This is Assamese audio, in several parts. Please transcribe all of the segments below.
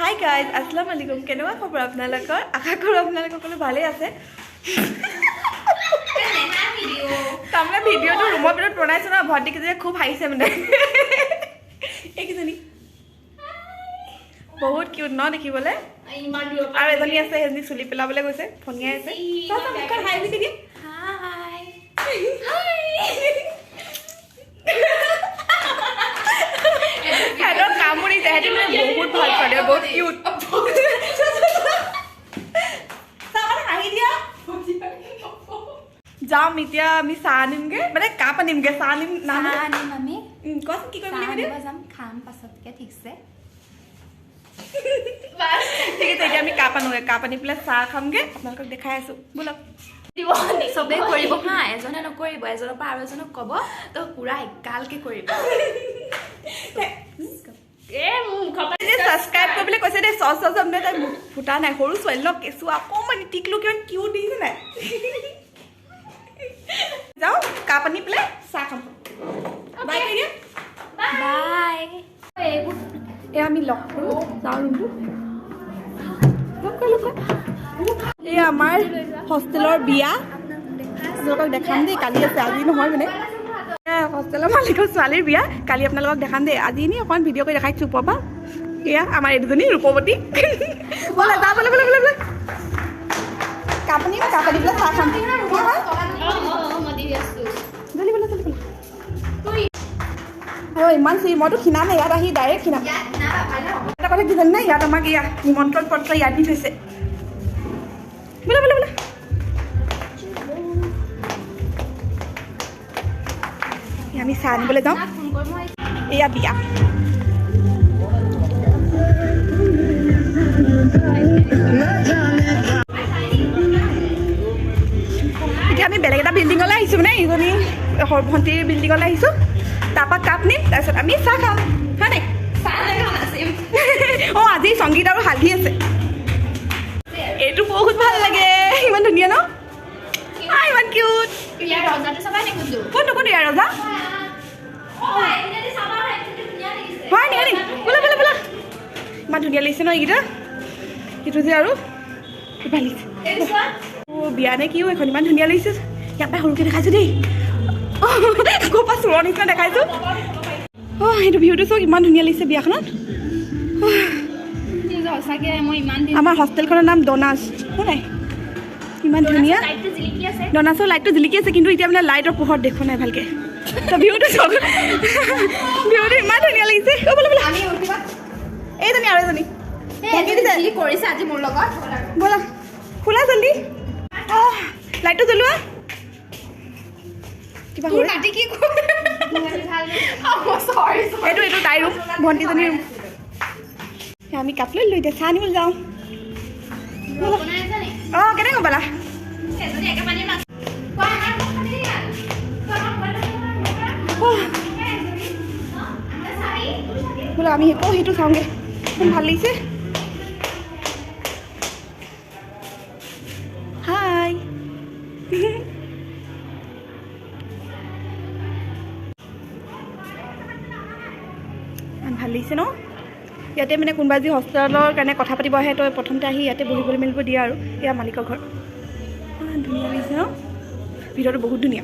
হাই গাইজ, আসসালামু আলাইকুম। কেনেকুৱা খবৰ আপোনালোকৰ? আশা কৰোঁ আপোনালোক সকলো ভালেই আছে। তাৰমানে ভিডিঅ'টো ৰুমৰ ভিতৰত বনাইছোঁ ন, ভণ্টিকেইজনীয়ে খুব হাঁহিছে। মানে এইকেইজনী বহুত কিউট ন দেখিবলৈ। আৰু এজনী আছে, সেইজনী চুলি পেলাবলৈ গৈছে, ফনিয়াই আছে। হাই বুলি দিয়া। সিহঁতৰ কামুৰিছে, সিহঁতি মানে বহুত ভাল ছোৱালী, বহুত কিউট। হাঁহি দিয়া। যাম এতিয়া আমি চাহ আনিমগে, মানে কাপ আনিমগে, চাহ আনিম আনিম আমি। কোৱাচোন কি কৰিম বুলি? যাম খাম পাছতকে, ঠিকছে। ঠিক আছে, এতিয়া আমি কাপ আনোগে, কাপ আনি পেলাই চাহ খামগে। আপোনালোকক দেখাই আছো, ব'লক। চবেই কৰিব হা, এজনে নকৰিব, এজনৰ পৰা আৰু এজনক ক'ব, তো পুৰা এগালকে কৰিব। ছাবস্ক্ৰাইব কৰিবলৈ কৈছে দেই। চচ চচ মানে তাই ফুটা নাই, সৰু ছোৱালী ন, কেঁচুৱা অকণমান টিকলো, কিমান কিউট দেখিছে নাই? যাওঁ কাপ আনি পেলাই চাহ খাম। Bye bye. এয়া আমি লগ কৰোঁ, যাওঁ ৰুমটো। এই আমাৰ হোষ্টেলৰ বিয়া, আপোনালোকক দেখাম দেই। কালি আছে, আজি নহয়। মানে হোষ্টেলৰ মালিকৰ ছোৱালীৰ বিয়া কালি, আপোনালোকক দেখাম দেই। আজি এনেই অকণমান ভিডিঅ' কৰি দেখাইছোঁ ওপৰৰ পৰা। এয়া আমাৰ এই দুজনী ৰূপৱতী। ব'লা যা, বোলে বোলে বোলে বোলে। কাপ আনিম, কাপ আনি পেলাই চাহ খাম। জলদি ব'লা, জলদি ব'লা। আৰু ইমান চিৰি, মইতো খীনাম, ইয়াত আহি ডাইৰেক্ট খীনাম। এটা কথা কি জানে, ইয়াত আমাক এয়া নিমন্ত্ৰণ পত্ৰ ইয়াত দি থৈছে। বোলা বোলা বোলা। আমি চাহ আনিবলৈ যাওঁ। এয়া বিয়া। এতিয়া আমি বেলেগ এটা বিল্ডিঙলৈ আহিছোঁ, মানে ইজনী ভণ্টিৰ বিল্ডিঙলৈ আহিছোঁ। তাৰপৰা কাপ নিম, তাৰপিছত আমি চাহ খাম, হয় নাই? অঁ, আজি সংগীত আৰু হালধি আছে। এইটো বহুত ভাল লাগে, ইমান ধুনীয়া ন, ইমান কিউট। কোনটো কোনটো ইয়াৰ ৰজা হয় নি? হয় নি? বোলা বোলা বোলা। ইমান ধুনীয়া লাগিছে ন এইকেইটা। সেইটো যে আৰু ভাল লাগিছে। অ' বিয়া নে কিও এইখন, ইমান ধুনীয়া লাগিছে। ইয়াৰ পৰাই সৰুকৈ দেখাইছোঁ দেই, ক'ৰ পৰা চোৰৰ নিচিনা দেখাইছোঁ। অঁ, সেইটো ভিউটো চাওক, ইমান ধুনীয়া লাগিছে বিয়াখনত। আমাৰ হোষ্টেলখনৰ নাম ডনাছ, হয় নাই? ইমান ধুনীয়া ডনাছৰ লাইটটো জিলিকি আছে, কিন্তু এতিয়া মানে লাইটৰ পোহৰত দেখো নাই ভালকৈ। ভিউটো চাওক, ভিউটো ইমান ধুনীয়া লাগিছে। অ' বোলা বোলা। এইজনী আৰু এজনী ব'লা, খোলা জল্দি। অঁ, লাইটটো জ্বলোৱা। কিবা এইটো এইটো তাইৰ ৰুম, ভণ্টিজনীৰ ৰুম। আমি কাপ লৈ লৈ এতিয়া চাহ আনিবলৈ যাওঁ। অঁ, কেনেকৈ গম পালা? বোলো আমি আকৌ সেইটো চাওঁগৈ, ইমান ভাল লাগিছে। হাই, ইমান ভাল লাগিছে ন? ইয়াতে মানে কোনোবা যি হোষ্টেলৰ কাৰণে কথা পাতিব আহে, তই প্ৰথমতে আহি ইয়াতে বহিবলৈ মেলিব দিয়ে। আৰু এয়া মালিকৰ ঘৰ, ইমান ধুনীয়া লাগিছে ন? ভিতৰটো বহুত ধুনীয়া,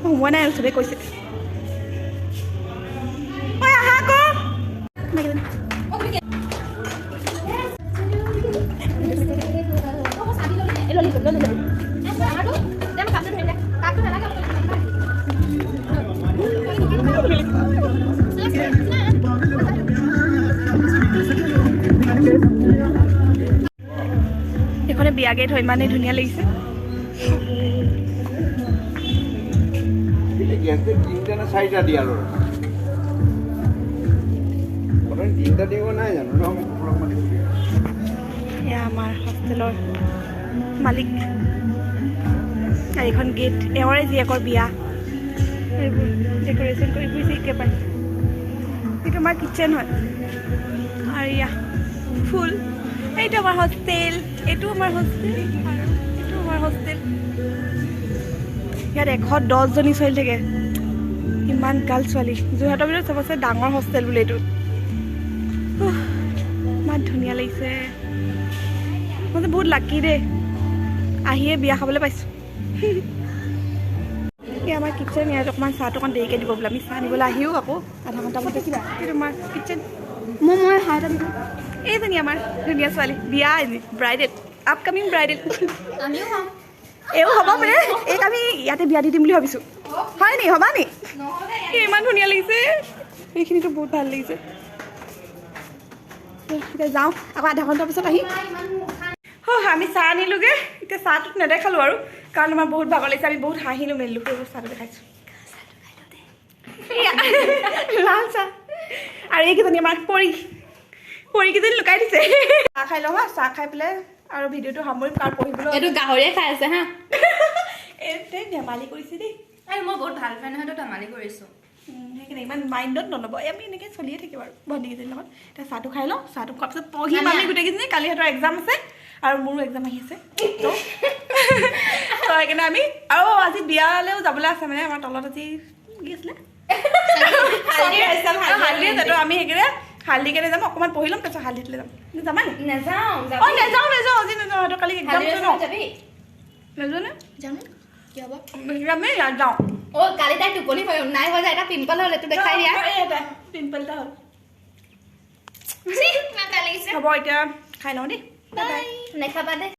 মই সোমোৱা নাই আৰু চবেই কৈছে। ঐ আহা আকৌ। এইখনে বিয়া গেট হয়, ইমানেই ধুনীয়া লাগিছে। এয়া আমাৰ হোষ্টেলৰ মালিক। এইখন গেট, এওঁৰে জীয়েকৰ বিয়া। এইবোৰ ডেক'ৰেশ্যন কৰি ফুৰিছে এতিয়া পাই। এইটো আমাৰ কিটচেন হয়। আৰু এয়া ফুল। এইটো আমাৰ হোষ্টেল, এইটো আমাৰ হোষ্টেল, আৰু এইটো আমাৰ হোষ্টেল। ইয়াত 110জনী ছোৱালী থাকে, ইমান গাল ছোৱালী। যোৰহাটৰ ভিতৰত চবতছে ডাঙৰ হোষ্টেল বোলে এইটো। ইমান ধুনীয়া লাগিছে। মই যে বহুত লাকি দেই, আহিয়ে বিয়া খাবলৈ পাইছোঁ। এই আমাৰ কিটচেন। ইয়াত অকণমান চাহটো অকণ দেৰিকৈ দিব বোলে। আমি চাহ নিবলৈ আহিও আকৌ আধা ঘণ্টামান দেখিবা। এই তোমাৰ কিটচেন। মই হাই এটা দিওঁ। এইজনী আমাৰ ধুনীয়া ছোৱালী, বিয়া এজনী, ব্ৰাইডেল, আপকামিং ব্ৰাইডেল। আমিও খাম। এও হ'ব মানে, এইক আমি ইয়াতে বিয়া দি দিম বুলি ভাবিছোঁ। হয় নি? হ'বা নি? এই ইমান ধুনীয়া লাগিছে। এইখিনিতো বহুত ভাল লাগিছে। এতিয়া যাওঁ, আকৌ আধা ঘণ্টাৰ পিছত আহিম। আমি চাহ আনিলোগৈ। এতিয়া চাহটোত নেদেখালোঁ আৰু, কাৰণ আমাৰ বহুত ভাগৰ লাগিছে। আমি বহুত হাঁহিলোঁ মেলিলোঁ, সেইবোৰ চাহটো দেখাইছোঁ। এয়া, লাল চাহ। আৰু এইকেইজনী আমাৰ পৰি, পৰীকেইজনী লুকাই দিছে। চাহ খাই লওঁ হা। চাহ খাই পেলাই আৰু ভিডিঅ'টো সামৰিম, কাৰণ পঢ়িবলৈ এইটো গাহৰিয়ে খাই আছে হা। এই ধেমালি কৰিছে দেই। আৰু মই বহুত ভাল ফ্ৰেণ্ড হয়তো, ধেমালি কৰিছোঁ। সেইকাৰণে ইমান মাইণ্ডত নল'ব। এই আমি এনেকৈ চলিয়ে থাকিম আৰু ভণ্টিকেইজনীৰ লগত। এতিয়া চাহটো খাই লওঁ। চাহটো খোৱাৰ পিছত পঢ়িম আমি গোটেইকেইজনী। কালি সিহঁতৰ এক্সাম আছে আৰু মোৰো এক্সাম আহি আছে। তো সেইকাৰণে আমি আৰু আজি বিয়ালৈও যাবলৈ আছে। মানে আমাৰ তলত আজি কি আছিলে? হালধি আছে। তো আমি সেইকাৰণে হালধি কাৰণে যাম। অকণমান পঢ়ি ল'ম, তাৰপিছত হালধিলৈ যাম। যাবা নি? নাযাওঁ। অঁ, নাযাওঁ, নাযাওঁ, আজি নাযাওঁ। সিহঁতৰ কালি এক্সাম আছে ন। যাবি? নাযোৱা নে? জানো কি হ'ব। আমি যাওঁ। অ' কালি তাই টোপনি হৈ নাই হৈ যায়, এটা পিম্পল হ'ল, এইটো দেখাই দিয়া। পিম্পল এটা হ'ল। ইমান বেয়া লাগিছে। হ'ব, এতিয়া খাই লওঁ দেই। নেখাবা দেই।